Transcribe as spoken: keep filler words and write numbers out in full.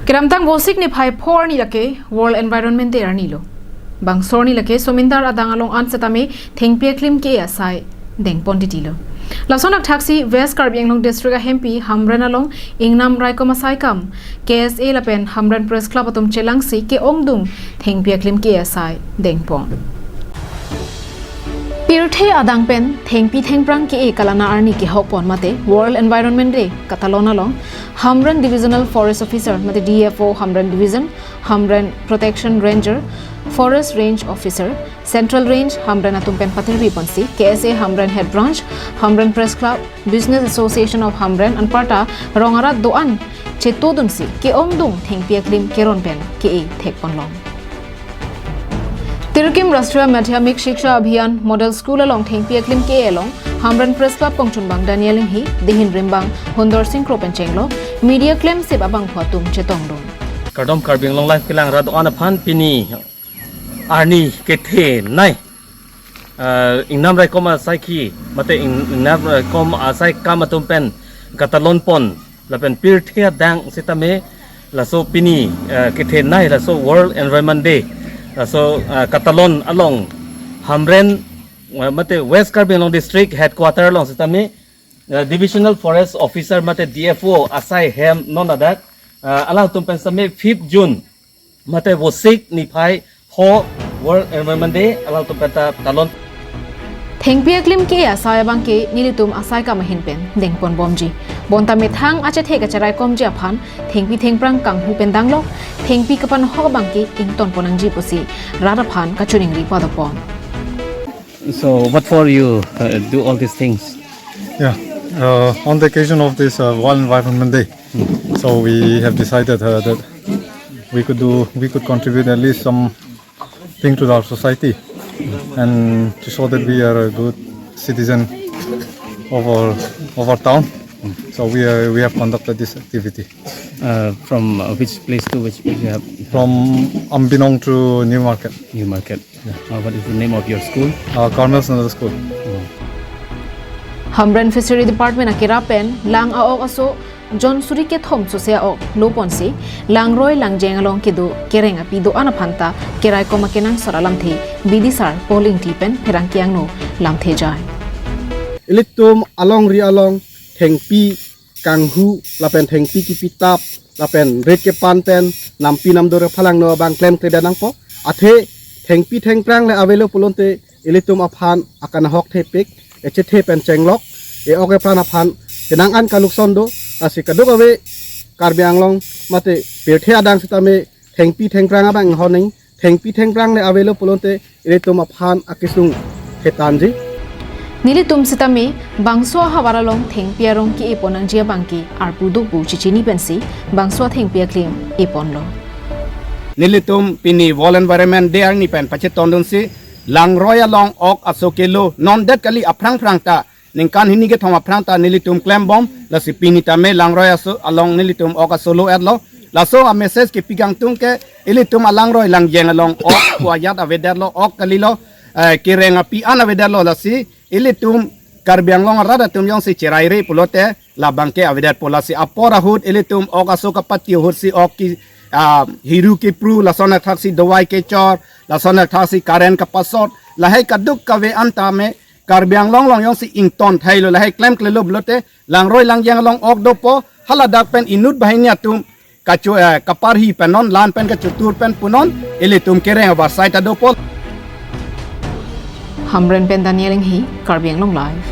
Kedamtang Vosik niphai pho arni lake World Environment Day arni lo. Bangso arni lake somindar adang along an setame thengpi aklim ke-e asai dengpon titi lo. Lason akthaksi West Karbi Anglong District ahempi Hamren along ingnam raikom asai kam K S A lapen Hamren Press Club atum chelangsi ke-ongdung thengpi aklim ke-e asai dengpon. Pirthe adang pen thengpi thengphrang ke-e kalana arni kehokpon mate World Environment Day katalon along Hamren Divisional Forest Officer mate D F O Hamren Division, Hamren Protection Ranger, Forest Range Officer, Central Range Hamren atum pen patirpi ponsi K S A Hamren Head Branch, Hamren Press Club, Business Association of Hamren anparta rong arat do-an chetodunsi ke-ongdung thengpi aklim keron pen ke-e thekponlong. Tirkim Rashtriya Madhyamik Shiksha Abhiyan Model School along thengpi aklim ke-e along Hamren Press Club kongchunbang Daniel Inghi, dehin rimbang Hundor Singh Kro pen chenglok, media klemsip abangphu atum chetongdun. Kardom Karbi Anglong Live kelang rat do-an aphan pini arni kethenei, ah, ingnam raikom asai ke mate ing-, ingnam raikom asai kam atum pen katalon pon lapen pirthe adang setame laso pini, ah, kethenei laso World Environment Day laso, ah, katalon along Hamren, ah, mate West Karbi Anglong District Headquarter along setame, ah, Divisional Forest Officer mate D F O asai hem non adak, ah, alangtum pen setame fifth June mate Vosik niphai pho World Environment Day alangtum pen ta talon. Thengpi aklim ke-e asai abang ke nelitum asai kam ahin pen dengpon bomji. Bonta methang achethe kacheraikomji aphan thengpi thengphrang kanghu pen danglok, thengpi kapanhok abang ke ingtonpon nangji pusi rat aphan kachiningri padopon. So, what for you, uh, do all these things? Yeah, uh, on the occasion of this, uh, World Environment Day, so we have decided, uh, that we could do, we could contribute at least something to our society, and to show that we are a good citizen of our, of our town. So we are, we have conducted this activity. Uh, from, uh, which place to which place you have? From Ambinong to New Market. New Market. Yeah. Uh, what is the name of your school? Uh, Carmel Sunday School. Oh. Hamren Fishery Department akira pen lang a-ok aso jon suri kethom sose a-ok loponsi langroi langjeng along kedo kereng api do-an aphan ta keraikom akenangsot alamthe bidisar Paul Ingti pen pherangke angno lamthe jai. Ilitum alongri along thengpi kanghu lapen thengpi kipitap lapen rit kepan pen nampi namdur aphalangno abang klemkledet nangpo. Athe thengpi thengphrang le avelo pulote ilitum aphan akanhok thepik, echethe pen chenglok, e-ok epran aphan penang an kalukson do, lasi kadokave Karbi Anglong mate pirthe adang setame thengpi thengphrang abang inghon ning, thengpi thengphrang le avelo pulote ilitum aphan akesung thetanji. Nelitum setame bangso ahavar along thengpi arong ke-epon nangji abang ke arpu do pu chichini pensi bangso athengpi aklim eponlo. Nelitum pini World Environment Day arni pen pachetondunsi langroi along ok aso kelo, non det kali, aphrang phrang ta ningkan hini kethom aphrang ta nelitum klembom, lasi pini tame langroi aso along nelitum ok aso lo-etlo. Laso a-message kepi kangtung ke ilitum alangroi langjeng along ok pu ajat avedetlo, ok kalilo, eh, kereng api an avedetlo, lasi ilitum Karbi Anglong arat atum jongsi cheraire pulote labang ke avedetpo, lasi apor ahut ilitum ok aso kapati ahutsi ok ke, ah, hiru kepru, lason athaksi dawai kechor, lason athaksi current kapasot, lahai kadokave an tame Karbi Anglong along jongsi ington thailo, lahai klemklelo pulote langroi langjeng along ok dopo, haladak pen inut banghini atum kacho, eh, kaparhi pen non, lan pen kachotur pen punon, ilitum kereng avarsai ta dopo. Hamren pen Daniel Inghi, Karbi Anglong Live.